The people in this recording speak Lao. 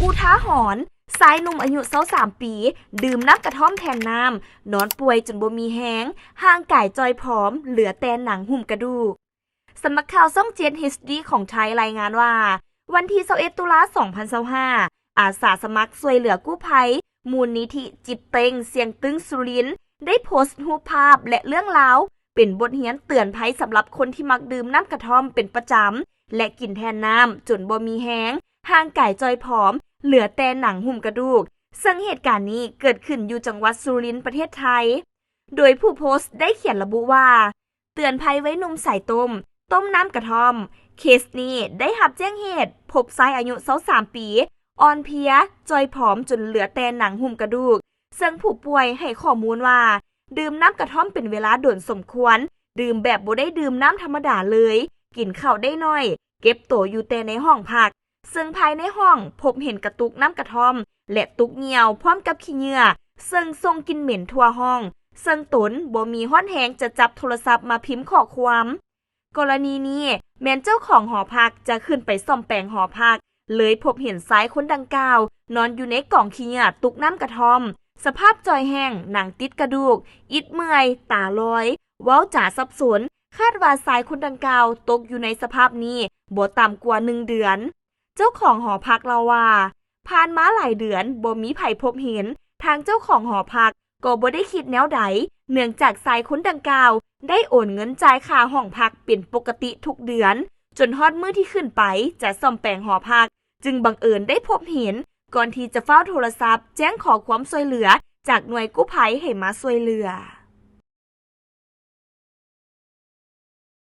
ອຸທາຫອນ, ຊາຍໜຸ່ມອາຍຸຊາວສາມປີ ດື່ມນ້ຳກະທ່ອມແທນນ້ຳ, ນອນປ່ວຍຈົນບໍ່ມີແຮງ, ຮ່າງກາຍຈ່ອຍຜອມ, ເຫຼືອແຕ່ໜັງຫຸ້ມກະດູກ. ສຳນັກຂ່າວຊ່ອງເຈັດ ເອສ ດີ ຂອງໄທລາຍງານວ່າ ວັນທີຊາວເອັດ ຕຸລາ ສອງພັນຊາວຫ້າ ອາສາສະໝັກຊ່ວຍເຫຼືອກູ້ໄພ ມູນນິທິຈິດເຕັງ ຊຽງຕຶງ ສຸລິນ ໄດ້ໂພສຮູບພາບ ແລະ ເລື່ອງລາວ ເປັນບົດຮຽນເຕືອນໄພສຳລັບຄົນທີ່ມັກດື່ມນ້ຳກະທ່ອມເປັນປະຈຳ ແລະ ກິນແທນນ້ຳຈົນບໍ່ມີແຮງ, ຮ່າງກາຍຈ່ອຍຜອມ, ເຫຼືອແຕ່ໜັງຫຸ້ມກະດູກ, ເຊິ່ງເຫດການນີ້ເກີດຂຶ້ນຢູ່ຈັງຫວັດສຸລິນ ປະເທດໄທ. ໂດຍຜູ້ໂພສໄດ້ຂຽນລະບຸວ່າ ເຕືອນໄພໄວໜຸ່ມສາຍຕົ້ມ, ຕົ້ມນ້ຳກະທ່ອມ. ເຄສນີ້ໄດ້ຮັບແຈ້ງເຫດ ພົບຊາຍອາຍຸຊາວສາມປີ ອ່ອນເພຍ, ຈ່ອຍຜອມຈົນເຫຼືອແຕ່ໜັງຫຸ້ມກະດູກ, ເຊິ່ງຜູ້ປ່ວຍໃຫ້ຂໍ້ມູນວ່າ ດື່ມນ້ຳກະທ່ອມເປັນເວລາດົນສົມຄວນ, ດື່ມແບບບໍ່ໄດ້ດື່ມນ້ຳທຳມະດາເລີຍ, ກິນເຂົ້າໄດ້ໜ້ອຍ, ເກັບໂຕຢູ່ແຕ່ໃນຫ້ອງພັກ, ເຊິ່ງພາຍໃນຫ້ອງພົບເຫັນກະຕຸກນ້ຳກະທ່ອມ ແລະ ຕຸກຍ່ຽວ ພ້ອມກັບຂີ້ເຫຍື້ອ ເຊິ່ງສົ່ງກິ່ນເໝັນທົ່ວຫ້ອງ, ເຊິ່ງຕົນບໍ່ມີຮອດແຮງຈະຈັບໂທລະສັບມາພິມຂໍ້ຄວາມ. ກໍລະນີນີ້ແມ່ນເຈົ້າຂອງຫໍພັກຈະຂຶ້ນໄປສ້ອມແປງຫໍພັກ, ເລີຍພົບເຫັນຊາຍຄົນດັ່ງກ່າວນອນຢູ່ໃນກອງຂີ້ເຫຍື້ອຕຸກນ້ຳກະທ່ອມ, ສະພາບຈ່ອຍແຫ້ງ, ໜັງຕິດກະດູກ, ອິດເມື່ອຍ, ຕາລອຍ, ເວົ້າຈາສັບສົນ, ຄາດວ່າຊາຍຄົນດັ່ງກ່າວຕົກຢູ່ໃນສະພາບນີ້ບໍ່ຕ່ຳກວ່າໜຶ່ງເດືອນ. ເຈົ້າຂອງຫໍພັກເລົ່າວ່າ ຜ່ານມາຫຼາຍເດືອນບໍ່ມີໃຜພົບເຫັນ, ທາງເຈົ້າຂອງຫໍພັກກໍບໍ່ໄດ້ຄິດແນວໃດ, ເນື່ອງຈາກຊາຍຄົນດັ່ງກ່າວໄດ້ໂອນເງິນຈ່າຍຄ່າຫ້ອງພັກເປັນປົກກະຕິທຸກເດືອນ, ຈົນຮອດມື້ທີ່ຂຶ້ນໄປຈະສ້ອມແປງຫໍພັກ, ຈຶ່ງບັງເອີນໄດ້ພົບເຫັນ, ກ່ອນທີ່ຈະຟ້າວໂທລະສັບແຈ້ງຂໍຄວາມຊ່ວຍເຫຼືອຈາກໜ່ວຍກູ້ໄພໃຫ້ມາຊ່ວຍເຫຼືອ.